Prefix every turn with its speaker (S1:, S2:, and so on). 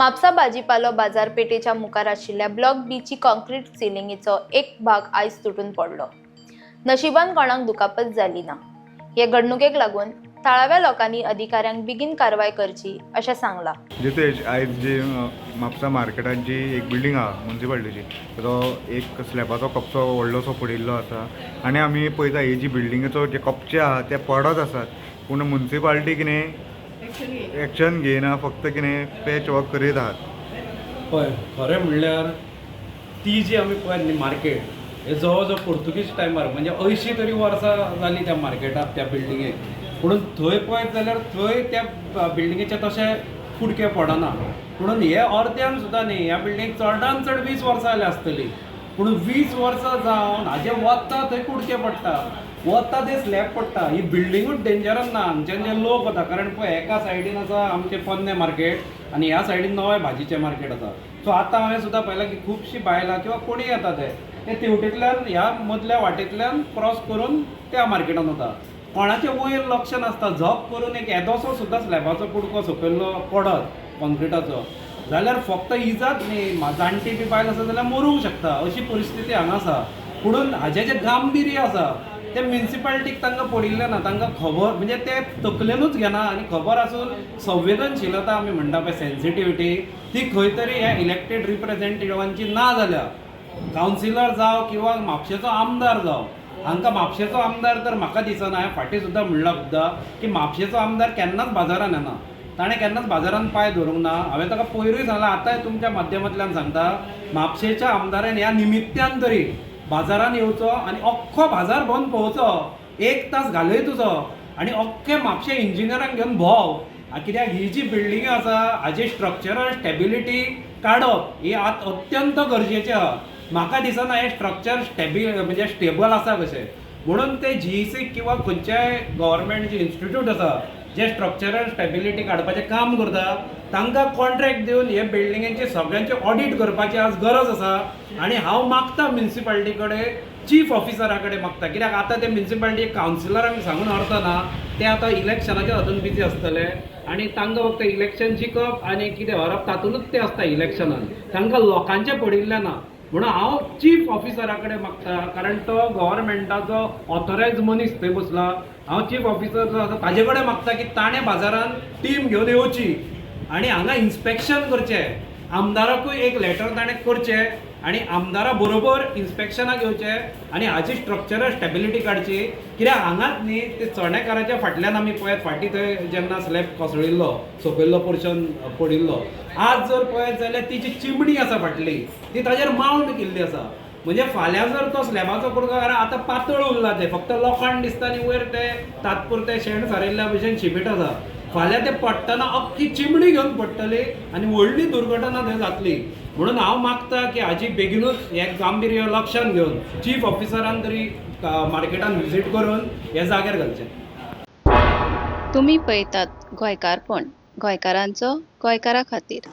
S1: म्हापसा भाजीपालो बाजारपेठेच्या मुखार आशिल्ल्या ब्लॉक बीची कॉन्क्रीट सिलिंगीचो एक भाग आयज तुटून पडलो. नशिबान कोणाक दुखापत जाली ना. हे घडणुकेक लागून थळाव्या लोकांनी अधिकाऱ्यांक बेगीन कारवाय करची अशें सांगलां.
S2: जितेश, आयज जी म्हापसा मार्केटान जी एक बिल्डींग आहा मुन्सिपाल्टीची, ताचो एक स्लॅबाचो कपचो व्हडलोसो पडिल्लो आसा आनी आमी पळयता ही जी बिल्डिंगेचो जे कपचे आहा ते पडत आसात, पूण मुन्सिपाल्टी कितें एक्शन घेयना, फक्त कितें पॅच वर्क करीत आहात.
S3: हय, खरें म्हणल्यार ती जी आमी पळयत न्ही मार्केट, हे जवळ जवळ पोर्तुगीज टायमार, म्हणजे 80 तरी वर्सां जालीं त्या मार्केटाक, त्या बिल्डिंगेक. पुणून थंय पळयत जाल्यार थंय त्या बिल्डिंगेचे तशे कुडके पडना. पुणून हे अर्द्यान सुद्दां न्ही, ह्या बिल्डिंगेक चडान चड 20 वर्सां जाल्या आसतलीं. पूण 20 वर्सां जावन हाजे वता थंय कुडके पडटा, वता ते स्लॅब पडटा. ही बिल्डिंगूच डेंजरान ना. हांगच्यान जे लोक वता, कारण पळय एका सायडीन आसा आमचें पोन्नें मार्केट आनी ह्या सायडीन नवें भाजीचें मार्केट आसा. सो आतां हांवें सुद्दां पळयलां की खुबशीं बायलां किंवा कोणूय येता ते ते तेवटेंतल्यान ह्या मदल्या वाटेंतल्यान क्रॉस करून त्या मार्केटान वता. कोणाचें वयर लक्ष नासता. झप करून एक येदोसो सुद्दां स्लॅबाचो कुडको सकयल्लो पडत कॉन्क्रिटाचो जाल्यार फक्त इजाच न्ही, जाणटी बी बायल आसा जाल्यार मरूंक शकता, अशी परिस्थिती हांगा आसा. पुणून हाजें जें गांभिर्य आसा तें म्युनिसिपालिटीक तांकां पडिल्लें ना. तांकां खबर, म्हणजे ते तकलेनूच घेना आनी खबर आसून संवेदनशीलता आमी म्हणटा पळय, सेन्सिटिविटी, ती खंय तरी ह्या इलेक्टेड रिप्रेझेंटेटिवांची ना जाल्या. कावन्सिलर जावं किंवा म्हापशेचो आमदार जावं, हांकां म्हापशेचो आमदार तर म्हाका दिसना. हांवें फाटीं सुद्दां म्हणलां खुबदां की म्हापशेचो आमदार केन्नाच बाजारान येना, ताणें केन्नाच बाजारान पांय धरूंक ना. हांवें ताका पयरूय सांगलां, आतांय तुमच्या माध्यमांतल्यान सांगता, म्हापशेच्या आमदारान ह्या निमित्त्यान तरी बाजारान येवचो आनी अख्खो बाजार भोंवन पळोवचो. एक तास घालय तुजो आनी अख्खे म्हापशे इंजिनियरांक घेवन भोंव. कित्याक ही जी बिल्डिंग आसा हाजी स्ट्रक्चरल स्टेबिलिटी काडप ही आतां अत्यंत गरजेचें आहा. म्हाका दिसना हें स्ट्रक्चर म्हणजे स्टेबल आसा कशें. म्हणून ते जीईसी किंवा खंयच्याय गव्हर्मेंट जे इन्स्टिट्यूट आसा जे स्ट्रक्चरल स्टेबिलिटी काडपाचें काम करता, तांकां कॉन्ट्रॅक्ट दिवन हे बिल्डिंगेंचे सगळ्यांचे ऑडीट करपाची आज गरज आसा. आनी हांव मागता म्युनिसिपालिटी कडेन, चीफ ऑफिसरा कडेन मागता, कित्याक आतां ते म्युनिसिपालिटी कावन्सिलरांक सांगून अर्थ ना. ते आतां इलेक्शनाच्या हातून बिजी आसतले आनी तांकां फक्त इलेक्शन जिखप आनी कितें हरप तातूंतच ते आसता इलेक्शनान, तांकां लोकांचें पडिल्लें ना. म्हणून हांव चीफ ऑफिसरा कडेन मागता, कारण तो गव्हर्मेंटाचो ऑथोरायज मनीस थंय बसला. हांव चीफ ऑफिसर जो आसा ताजे कडेन मागता की ताणें बाजारान टीम घेवन येवची आनी हांगा इन्स्पेक्शन करचें. आमदाराकूय एक लेटर ताणें करचें आनी आमदारा बरोबर इन्स्पेक्शनाक येवचें आनी हाजी स्ट्रक्चरल स्टेबिलिटी काडची. कित्याक हांगाच न्ही, ते चणेकाराच्या फाटल्यान आमी पळयत फाटीं थंय जेन्ना स्लॅब कोसळिल्लो, सकयल्लो पोर्शन पडिल्लो, आज जर पळयत जाल्यार ती जी चिमणी आसा फाटली ती ताजेर माउंट केल्ली आसा. म्हणजे फाल्यां जर तो स्लॅबाचो कुडको, कारण आतां पातळ उरला तें, फक्त लोखण दिसता आनी वयर तें तात्पुरतें शेण सारयल्ल्या भशेन शिमीट आसा. फाल्यां तें पडटना अख्खी चिमणी घेवन पडटली आनी व्हडली दुर्घटना थंय जातली. म्हणून हांव मागता की हाजी बेगिनूच हें गांभिर्य लक्षान घेवन चीफ ऑफिसरान तरी मार्केटान विजीट करून हे जाग्यार घालचें.
S4: तुमी पळयतात गोंयकारपण, गोंयकारांचो गोंयकारा खातीर.